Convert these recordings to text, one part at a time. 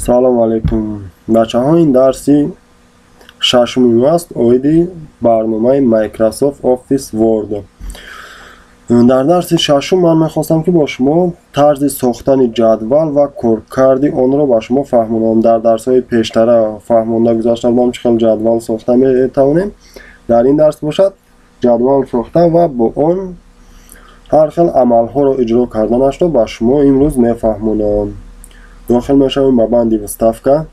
Салом алейкум. Бачаҳо, ин дарси шашумин аст оиди барномаи Microsoft Office Word. Дар дарси шашум ман мехостам, ки бо шумо тарзи сохтани ҷадвал ва коркарди онро ба шумо фаҳмонам. Дар дарсҳои пештара фаҳмонда гузашта будам, чӣ хел ҷадвал сохта метавонем. Дар ин дарс бошад ҷадвал сохта ва бо он ҳар хел амалҳоро иҷро карданашро ба шумо имрӯз мефаҳмонам. Дохил мешавем ба банди вставка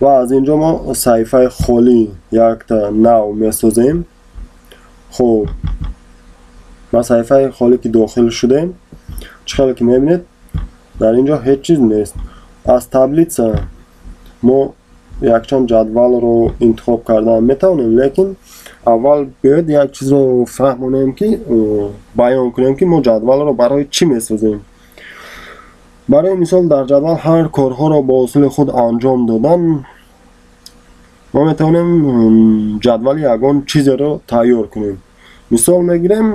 ва аз ин ҷо мо саҳифаи холӣ якта нав месозем. Хуб, ба саҳифаи холӣ ки дохил шудем, чӣ хеле ки мебинед, дар ин ҷо ҳеҷ чиз нест. Аз таблица мо якчанд ҷадвалро интихоб кардан метавонем, лекин аввал биёед як чизро фаҳмонем, ки баён кунем, ки мо ҷадвалро барои чӣ месозем. Барои мисол, дар ҷадвал ҳар корҳоро бо усули худ анҷом додан мо метавонем ҷадвали ягон чизеро тайёр кунем. Мисол мегирем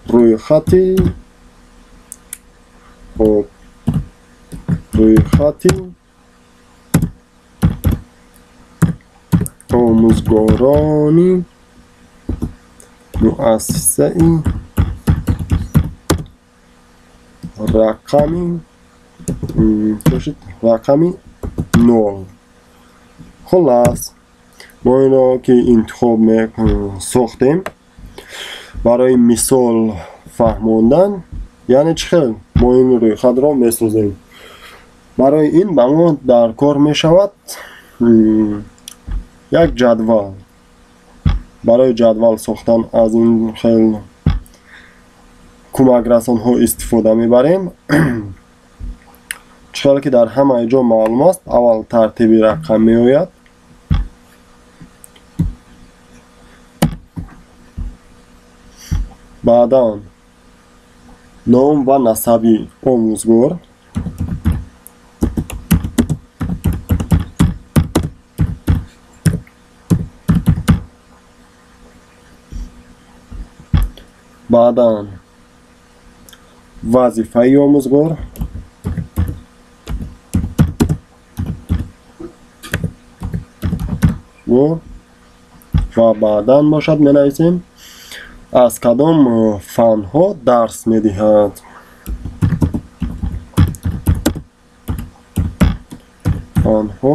рӯйхати, хуб, рӯйхати омӯзгорони муассисаи рақами рақами нол. Хулас, мо инро ки интихоб сохтем барои мисол фаҳмондан, яъне чӣ хел мо ин рӯйхатро месозем. Барои ин ба мо дар кор мешавад як ҷадвал. Барои ҷадвал сохтан аз ин хел кӯмакрасонҳо истифода мебарем. Чӣ хеле ки дар ҳамаи ҷо маълум аст, аввал тартиби рақам меояд, баъдан ном ва насаби омӯзгор, баъдан вазифаи омӯзгор, ва баъдан бошад менависем аз кадом фанҳо дарс медиҳад. Фанҳо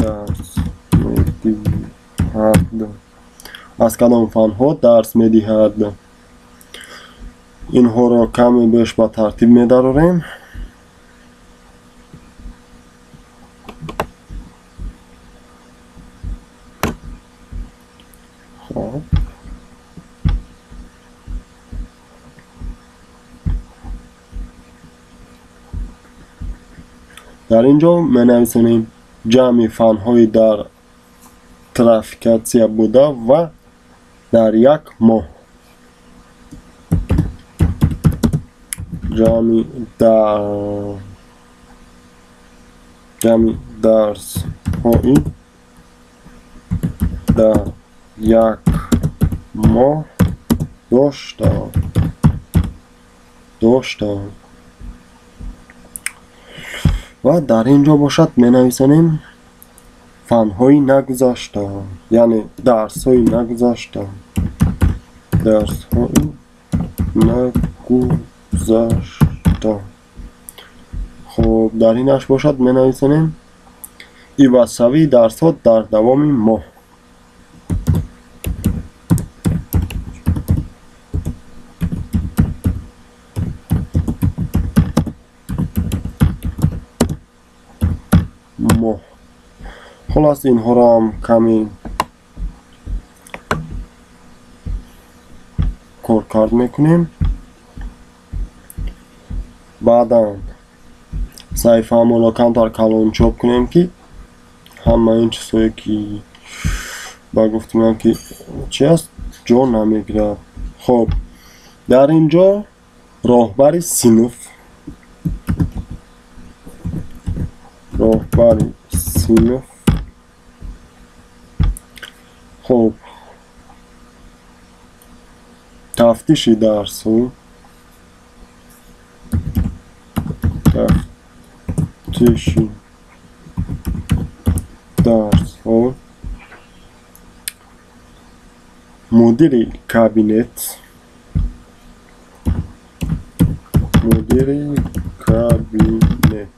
дарс медиҳад. Аз кадом фанҳо дарс медиҳад. Инҳоро каме беш ба тартиб медарорем. Дар ин ҷо менависонем ҷамъи фанҳои дар трафикатсия буда ва дар як моҳ. Ҷамъи дарсҳои дар як моҳ дошта. Ва дар ин ҷо бошад менависонем фанҳои нагузашта, яъне дарсҳои нагузашта. Дарсҳои нагузашта. Хуб, дар инаш бошад менависонем ивазшавии дарсҳо дар давоми моҳ. Моҳ. Хулас, инҳоро ҳам каме коркард мекунем. Баъдан саҳифаамонро камтар калончоп кунем, ки ҳама ин чизҳое ки ба гуфти ман ки чи аст ҷо намегирад. Хуб, дар ин ҷо роҳбари синф, роҳбари синф. Хуб, тафтиши дарсҳо, Тафтиши дарсҳо, мудири кабинет, мудири кабинет.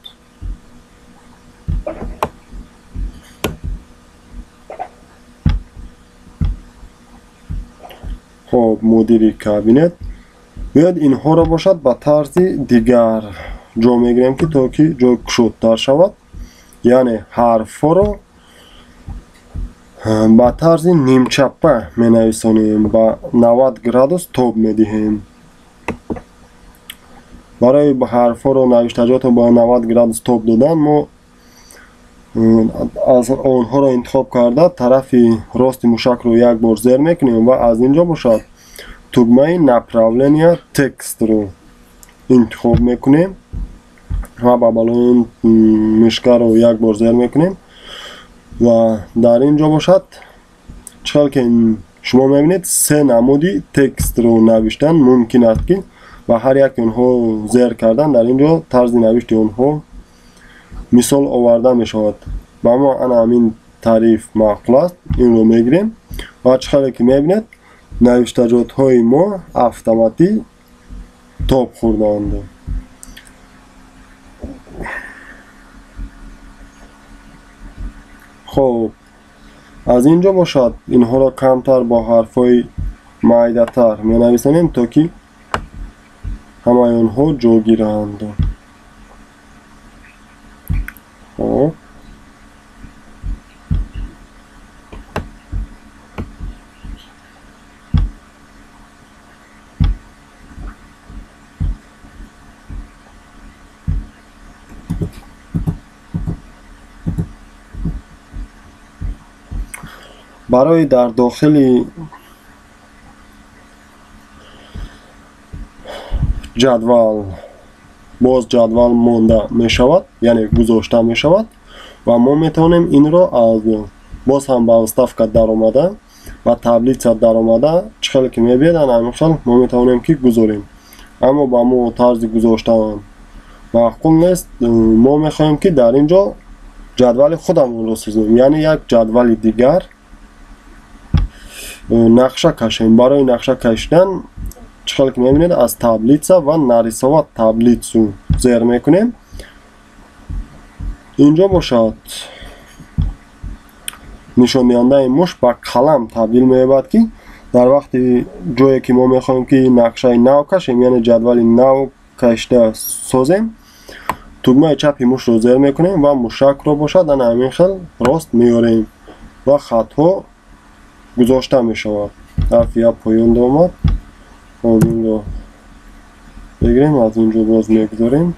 Хоб, мудири кабинет. Биёед инҳоро бошад ба тарзи дигар ҷо мегирем, ки то ки ҷой кушодтар шавад. Яъне ҳарфҳоро ба тарзи нимчаппа менависонем, ба 90 градус тоб медиҳем. Барои ҳарфҳоро навиштаҷотро ба 90 градус тоб додан мо аз онҳоро интихоб карда тарафи рости мушакро як бор зер мекунем ва аз ин ҷо бошад тугмаи направления текстро интихоб мекунем ва ба болои мишкаро як бор зер мекунем ва дар ин ҷо бошад чӣ ки шумо мебинед се намуди текстро навиштан мумкин аст, ки ба ҳар яки онҳо зер кардан дар ин ҷо тарзи навишти онҳо мисол оварда мешавад. Ба мо ана ҳамин таъриф маъқул аст, инро мегирем ва чӣ хеле ки мебинед навиштаҷотҳои мо автоматӣ тоб хӯрданд. Хоб, аз ин ҷо бошад инҳоро камтар бо ҳарфҳои майдатар менависонем, то ки ҳамаи онҳо ҷо гиранд. Хоб, барои дар дохили ҷадвал боз ҷадвал монда мешавад, яъне гузошта мешавад ва мо метавонем инро аз боз ҳам ба вставка даромада ва таблица даромада чӣ хеле ки мебинед ана ҳамин хел мо метавонем ки гузорем. Аммо ба мо тарзи гузоштан маъқул нест. Мо мехоҳем ки дар ин ҷо ҷадвали худамонро созем, яъне як ҷадвали дигар нақша кашем. Барои нақша кашидан чӣ хеле ки мебинед аз таблица ва нарисовать таблицу зер мекунем. Инҷо бошад нишондиҳандаи муш ба қалам табдил меёбад, ки дар вақти ҷое ки мо мехоҳем ки нақшаи нав кашем, яъне ҷадвали нав кашида созем, тугмаи чапи мушро зер мекунем ва мушакро бошад ана ҳамин хел рост меорем ва хатҳо гузошта мешавад. Ҳарфи я поён омад. Хоб, инро мегирем, аз ин ҷо боз мегузорем.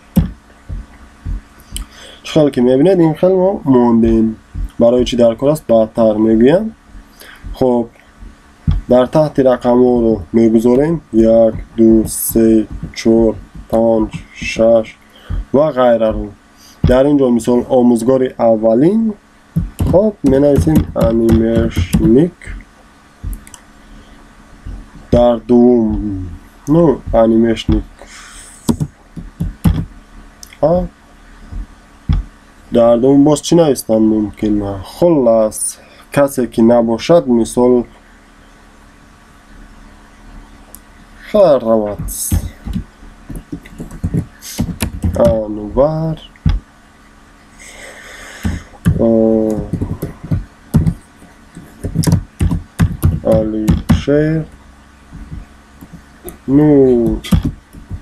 Чӣ хеле ки мебинед ин хел мо мондем. Барои чӣ дар кор аст баъдтар мегӯям. Хоб, дар таҳти рақамҳоро мегузорем 1, 2, 3, 4, 5, 6 ва ғайраро. Дар ин ҷо мисол омӯзгори аввалин, хоб менависем анимешник, дар дуввум ну анимешник а дар дуввум боз чӣ навистан мумкин? Хуллас касе ки набошад мисол хар равад Анвар Алишер, ну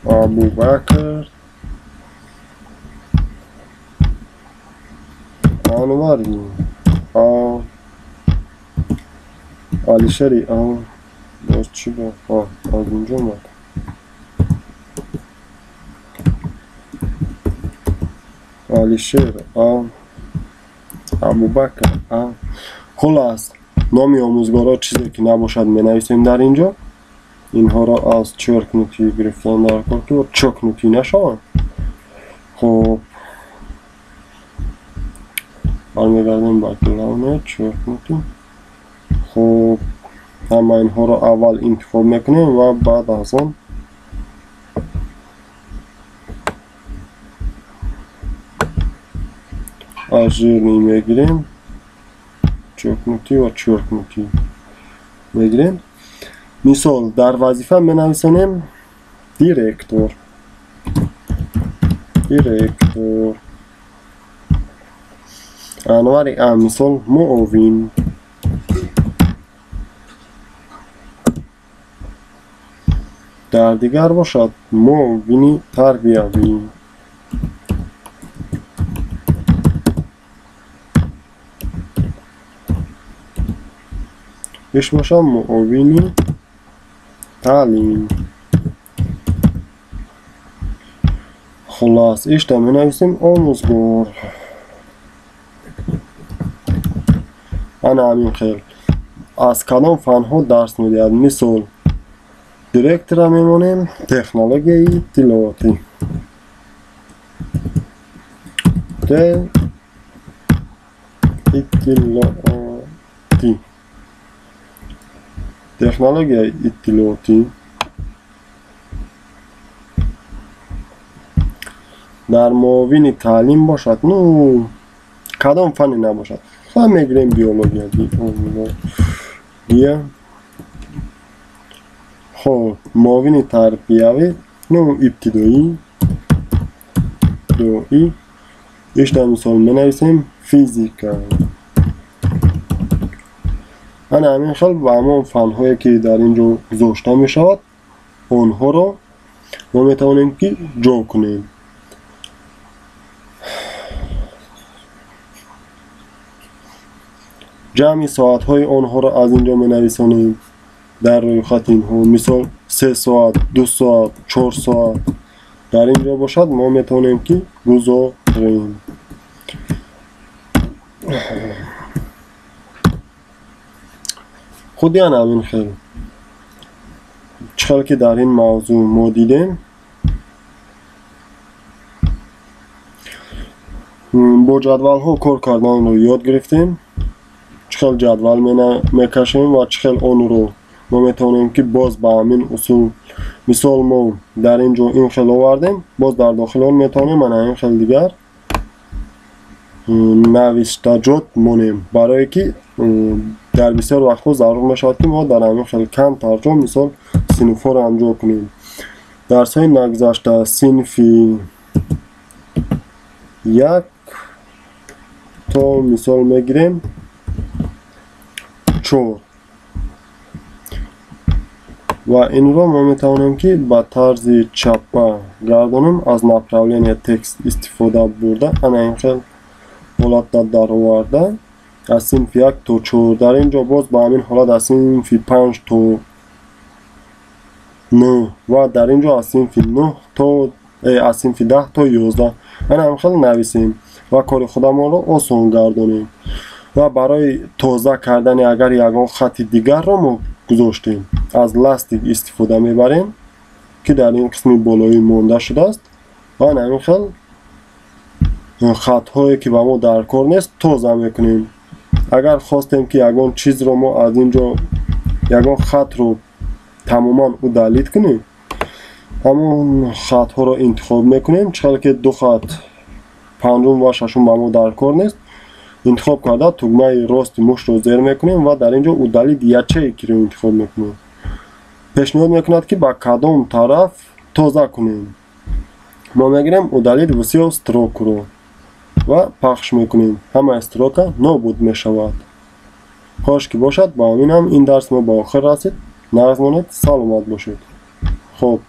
Абубакр, Анвари, Алишери, боз чӣ бо? Аз инҷо омад. Алишер, Абубакр. Хулас номи омӯзгорро чизе ки набошад менависем дар ин ҷо. Инҳоро аз чёркнутӣ гирифтан дар кор, ки чёкнутӣ нашаванд. Хоб, бармегардем ба главное чёркнутӣ. Хоб, ҳама инҳоро аввал интихоб мекунем ва баъд аз он аз жирный мегирем, чёркнутый ва чёркнутый мегирем. Мисол дар вазифа менависонем директор. Директор Анвари А, мисол муовин. Дар дигар бошад муовини тарбиявӣ. Иш бошад муовини таълим. Хулас, ишта менависем омӯзгор. Ана ҳамин хел. Аз кадом фанҳо дарс медиҳад? Мисол директора мемонем технологияи иттилоотӣ. Иттилоотӣ. Технологияи иттилоотӣ. Дар муовини таълим бошад, ну кадом фанне набошад, фан мегирем биология. Биология. Хоб, муовини тарбиявӣ, ну ибтидоӣ, доӣ. Ишта мисол менависем физика. Ана ҳамин хел ба ҳамон фанҳое ки дар ин ҷо гузошта мешавад, онҳоро мо метавонем ки ҷо кунем. Ҷамъи соатҳои онҳоро аз ин ҷо менависонем дар рӯйхати инҳо. Мисол 3 соат, 2 соат, 4 соат. Дар ин ҷо бошад мо метавонем ки гузорем. Худи ана ҳамин хел. Чӣ хел ки дар ин мавзӯъ мо дидем, бо ҷадвалҳо кор карданро ёд гирифтем. Чӣ хел ҷадвал мекашем ва чӣ хел онро мо метавонем ки боз ба ҳамин усул, мисол мо дар ин ҷо ин хел овардем, боз дар дохили он метавонем ана ин хел дигар навиштаҷот монем, барое ки дар бисёр вақтҳо зарур мешавад ки мо дар ҳамин хел камтар ҷо мисол синфҳоро ҳамҷо кунем. Дарсҳои нагузашта синфи 1 то мисол мегирем 4 ва инро мо метавонем ки ба тарзи чапа гардонем, аз направление текст истифода бурда, ана ин хел ҳолатда дароварда аз синфи 1 то 4. Дар ин ҷо боз ба ҳамин ҳолат аз синфи 5 то 9 ва дар ин ҷо аз синфи 9 то аз синфи 10 то 11. Ана ҳамин хел нависем ва кори худамонро осон гардонем. Ва барои тоза кардани агар ягон хати дигарро мо гузоштем, аз ластик истифода мебарем ки дар ин қисми болоӣ монда шудааст ва ҳамин хел хатҳое ки ба мо дар кор нест тоза мекунем. Агар хостем ки ягон чизро мо аз ин ҷо ягон хатро тамоман удалить кунем, ҳамон хатҳоро интихоб мекунем. Чӣ хел ки ду хат панҷум ва шашум ба мо дар кор нест, интихоб карда тугмаи рости мушро зер мекунем ва дар ин ҷо удалить ячейкиро интихоб мекунем. Пешниҳод мекунад ки ба кадом тараф тоза кунем. Мо мегирем удалить всю строкуро ва пахш мекунем. Ҳамаи строка нобуд мешавад. Хош ки бошад, ба ҳамин ҳам ин дарс мо ба охир расид. Нағз монед, саломат бошед. Хоб.